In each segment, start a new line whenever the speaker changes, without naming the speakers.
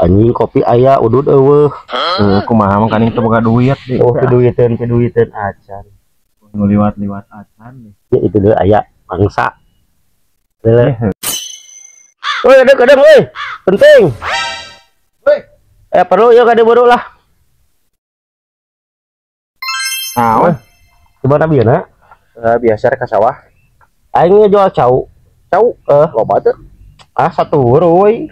Anjing kopi aya udud eueuh.
Kumaha mah kaning teu boga duit deui.
Oh, piduiteun acan.
Nu liwat-liwat acan.
Ya itu deui aya bangsa. Lele. Woi, ada kadang woi. Penting.
Woi.
Perlu ya kade bodoh lah.
Naon?
Kumaha bieu na?
Biasa rek ka sawah.
Aing ngejual cau.
Cau? Loba teu?
Ah, satu woi.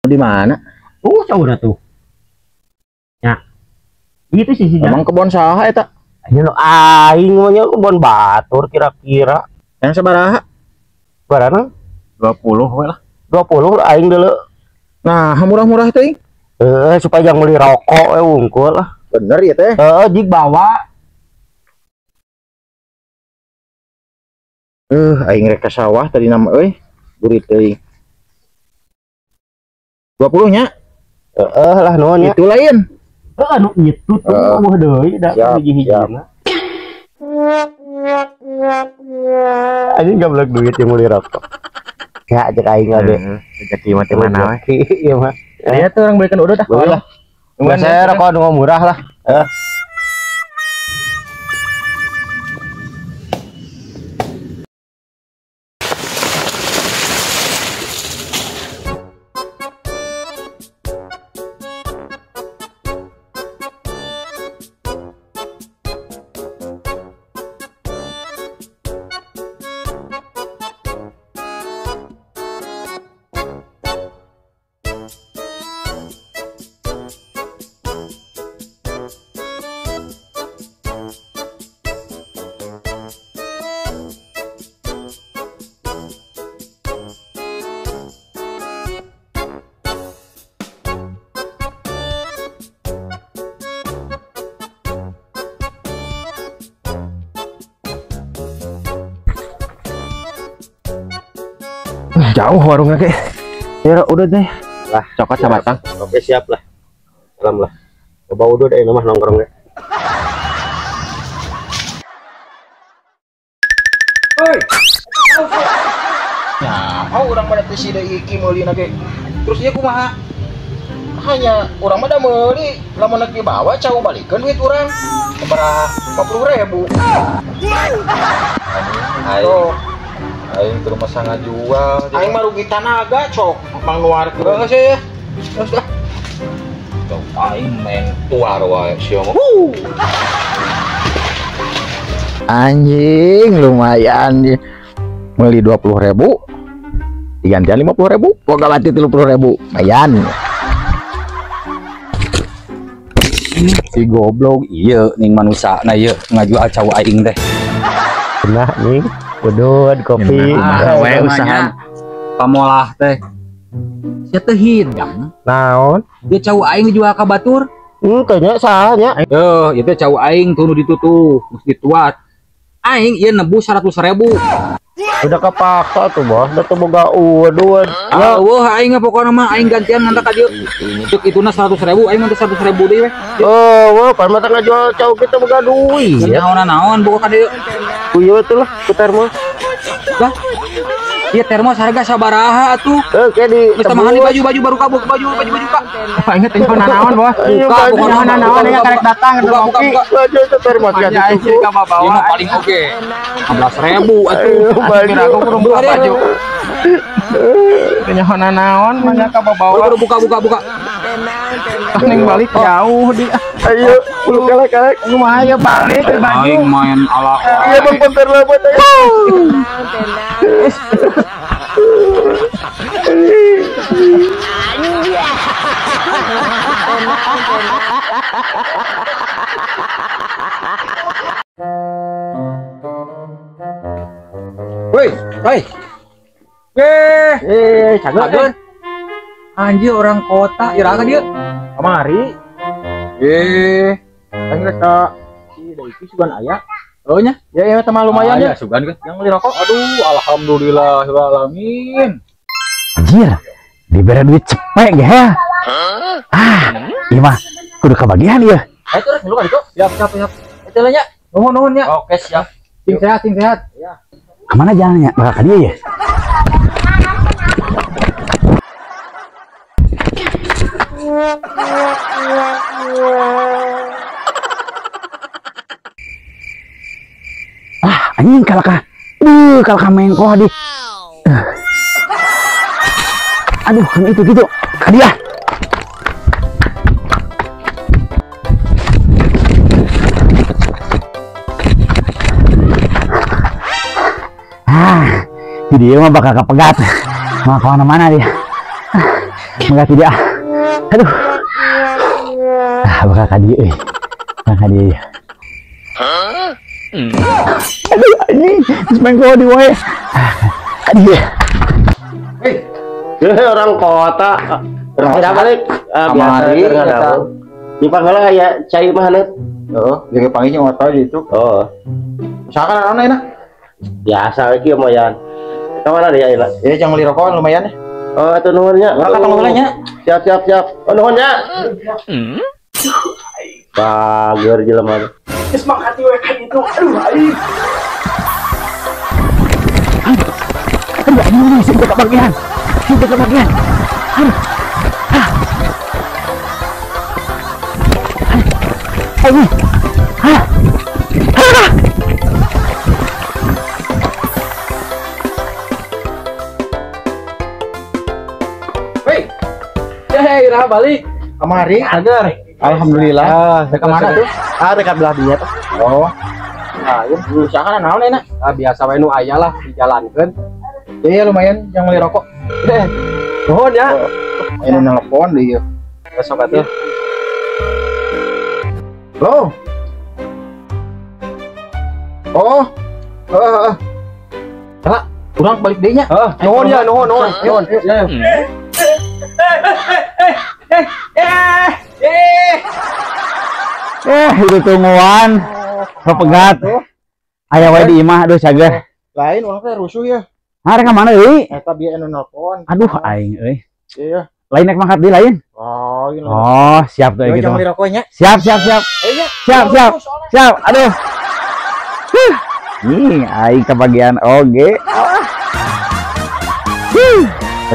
Di mana?
Cau dah tuh. Ya. Itu sih sih.
Emang kebon saha eta?
Ini lo aing mah nya kebon batur kira-kira.
Yang sabaraha?
Barana
20 we lah.
20 aing deuleu.
Nah, murah-murah teuing.
Supaya jangan beli rokok we wungkul lah.
Bener ya teh?
Jig bawa.
Aing rek ka sawah tadi nama euy. Burit teuing. 20 nya?
Lah nuhun nya.
Itu lain.
Anu itu tuh eueuh deui da hiji-hijina. Anjing gablek duit yang beli rokok. Ya ajak aing abe.
Rezeki mah teh mana we.
Iya mah.
Ya tuh orang belikan udut ah.
Boleh lah. Saya rokok nu murah lah.
Jauh warungnya ke. Ya udah deh.
Lah,
coklat sama batang.
Oke, siap lah. Salam lah. Coba udut deh mah nongkrong ya.
Hoi. Ya, oh urang pada teh si deui iki meulina ge. Terus ieu kumaha? Hanya urang mah da meuli, lamun rek dibawa cau balikeun duit urang. Sabaraha? 50.000.
Ayo. Aing ke rumah sangat jual.
Aing mah rugi tanaga cok, mangnuarkeun sih ya. Terus lah.
Aing main tuar wae sia mah.
Anjing lumayan nih. Beli 20.000 digantian 50.000, boga bati 30.000, lumayan.
Si goblok ieu ning manusa na ieu ngajual cau aing teh.
Nah nih. Udud kopi,
we usaha pamolah teh. Sia teh hidang.
Naon?
Dia cau aing dijual ka batur.
Kayaknya saha nya.
Heuh, ieu teh cau aing tuh nu ditutuh, geus dituat. Aing ieu nebus 100.000.
Udah kepaksa tuh, Bos. Udah tuh boga udud.
Eueuh aing pokona mah aing gantian ngantak ka dieu. Ceuk ituna 100.000, aing mah 100.000 deui we.
Eueuh, pan mah ngajual cau kita boga duit.
Naon-naon boga ka dieu.
Kuyo tuh lah, ku termos.
Lah. Ieu termos harga sabaraha atuh?
Oke di
geus tambahan di baju-baju baru kabuk baju-baju kak.
Aing teh naon, Bos.
Buka
naon nya karek datang
buka.
Baju itu termos ya.
Ieu mah paling oke. 15.000 atuh.
Baju aku kudu buka baju. Teh naon mah nya ka bawa.
Buka.
Neng balik jauh di.
Ayo, lu kalek-kalek.
Kumaha ya balik ke baju.
Aing main ala.
Iya bang bentar lah buat ayo.
Woi, hei. Cager. Anjir orang kota, iraha ka dieu?
Kamari. Aing rek ka si Daiki sugan aya.
Oh nya?
Ya ya teman lumayan ya.
Sugan kan.
Yang beli rokok.
Aduh, alhamdulillah alamin.
Anjir, dibere duit cepet ge ya. Ah, ieu mah kudu kebagian ieu.
Ayo terus lu ka ditu.
Siap, siap, siap.
Eta lah nya. Nuhun nuhun nya.
Oke, siap. Sing sehat, sing sehat.
Ya.
Kemana jalannya? Bakal ka dieu ya? Anjing kalakah. Duh, kalakah mengkoh di. Aduh, kan itu gitu. Kadiah. Ah, jadi dia mah bakal kepegat. Mau kemana-mana dia. Enggak tidak. Aduh. Ah, bakal kadi euy. Bakal kadi. Aduh, anjing, geus mengkoh di wae. Ah, kadi.
Hei. Orang kota. Tidak balik. Kamari eta. Di panggola aya cai mah haneut.
Heeh, jeung panggih motor gitu.
Oh.
Usahakan naon enak?
Biasa we kieu moyan. Ka mana dia ieu?
Ya jangan beli rokok lumayan ya.
Oh, atuh nuhun nya.
Urang katong heula nya.
Siap, siap, siap. Oh, nuhun nya. Bager jelema.
Geus mangkat we ka ditu. Aduh, aing. Aduh, anjing, sing kebagian. Sing kebagian. Aduh. Ah. Aduh. Ah. Ah.
Hei, Ira balik.
Kemari,
agar.
Alhamdulillah.
Ah, kemana tuh? Ah, dekat belah dia tuh.
Oh. Nah, ya, usahakan naon enak.
Ah, biasa wae nu aya lah dijalankeun.
Iya, lumayan yang beli rokok.
Nuhun ya.
Ini nelpon deh ieu.
Besok atuh.
Halo. Oh. Heeh. Salah, urang balik deui nya.
Heeh, nuhun ya, nuhun, nuhun. Nuhun. Ya.
Itu tungguan. Kepegat. Aya wae di imah aduh cager.
Lain urang teh rusuh ya.
Ah, rek ka mana euy?
Eta bieu anu nelpon.
Aduh aing euy.
Iya.
Lain naik mangkat di lain?
Oh, iya.
Oh, siap tuh gitu.
Jangan beli rokoknya.
Siap, siap, siap. Siap, siap. Siap. Aduh. Huh. Nih, aing kebagian oge. Huh.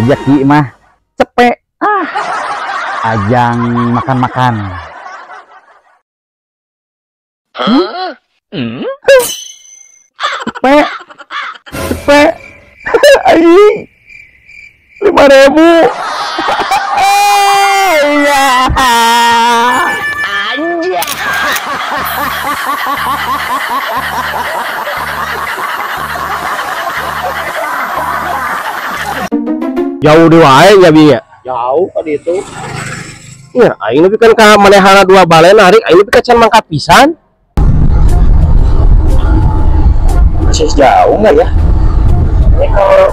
Rezeki mah cepet. Ah. Ajang makan-makan. Cepet. Cepet. Aing. 5.000. Iya. Anjir.
Jauh di wae ya bi ya.
Jauh kan itu.
Ya, aing nepi kan ka manehana dua bale narik, aing nepi ka can mangkat pisan.
Masih jauh nggak ya? Ini kalau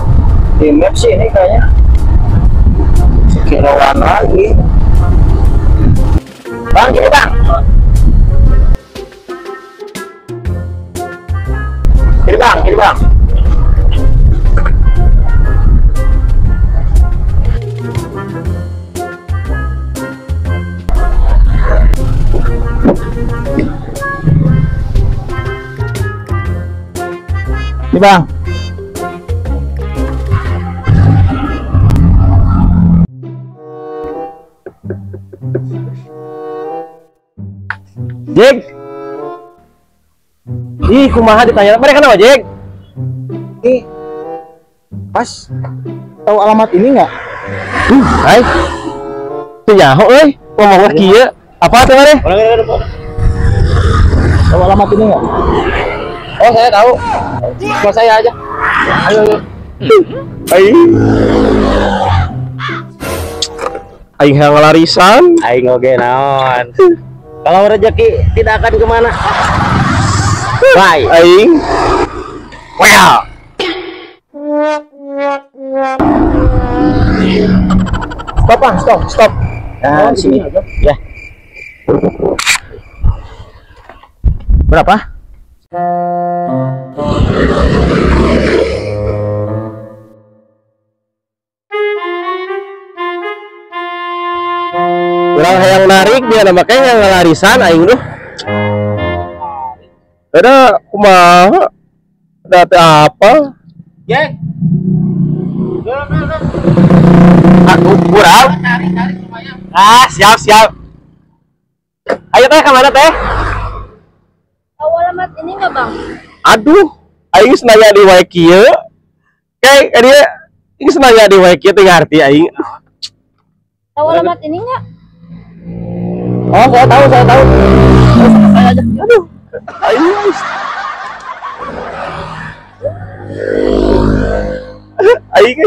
di map sih ini kayaknya sekiloan lagi.
Bang, gini bang. Gini bang, gini bang.
Ini bang.
Jek. Ih, kumaha ditanya. Mereka kenapa, Jek?
Ini pas tahu alamat ini enggak?
Hai. Teu nyaho euy, ngomongna kieu. Apa tuh maneh?
Tahu alamat ini enggak?
Oh, saya tahu. Cuma saya aja. Ayo, ayo. Aing. Aing hayang ngalarisan.
Aing oge naon. Kalau rezeki tidak akan kemana. Bye.
Aing. Well.
Stop, ah, stop, stop.
Nah, di sini.
Ya.
Berapa?
Urang hayang narik dia nama kayaknya ngalarisan aing duh. Ada kumaha? Ada teh apa?
Geng.
Aku kurang.
Tarik, lumayan.
Ah, siap, siap. Ayo teh kemana teh?
Tahu alamat ini nggak bang?
Aduh, Aing geus nanya di wae kieu. Kayak dia geus nanya di wae kieu teu ngarti aing.
Tahu alamat ini enggak?
Oh, saya tahu, saya tahu. Saya aja.
Aduh. Aing. Aing.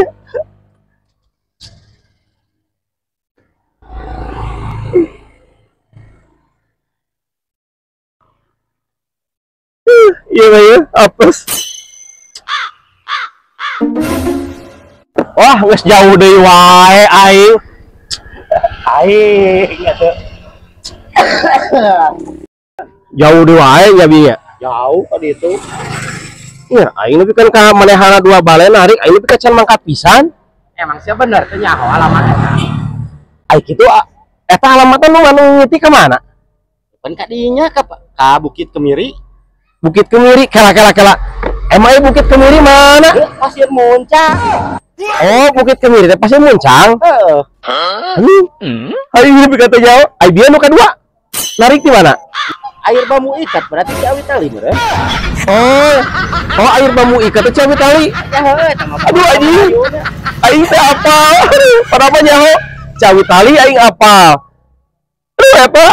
Iya, iya, apes. Wah, geus jauh deui wae aing.
Aing atuh.
Jauh deui wae nya bi nya.
Jauh ka ditu.
Iya, aing nepi kan ka manehana dua bale narik, aing nepi ka can mangkat pisan.
Emang sia bener teh nyaho alamat eta.
Ai kitu eta alamatna nu anu ngiti ka mana?
Pan ka dinya ka Bukit Kemiri.
Bukit Kemiri, kela kela kela. Emang Bukit Kemiri mana?
Pasir Muncang.
Oh, Bukit Kemiri teh Pasir Muncang.
Heeh.
Aing nepi ka teu jauh. Ai bieu nu kadua. Narik di mana?
Air bambu ikat berarti Ciawi Tali meureun.
Oh. Oh, air bambu ikat teh Ciawi Tali.
Ya heuh eta mah.
Aduh anjing. Aing teh apal. Padahal nyaho Ciawi Tali aing apal. Aduh eta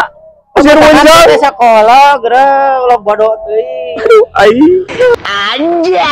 Pasir Muncang.
Teh sakola geura ulah bodoh teuing.
Aduh aing.
Anjay.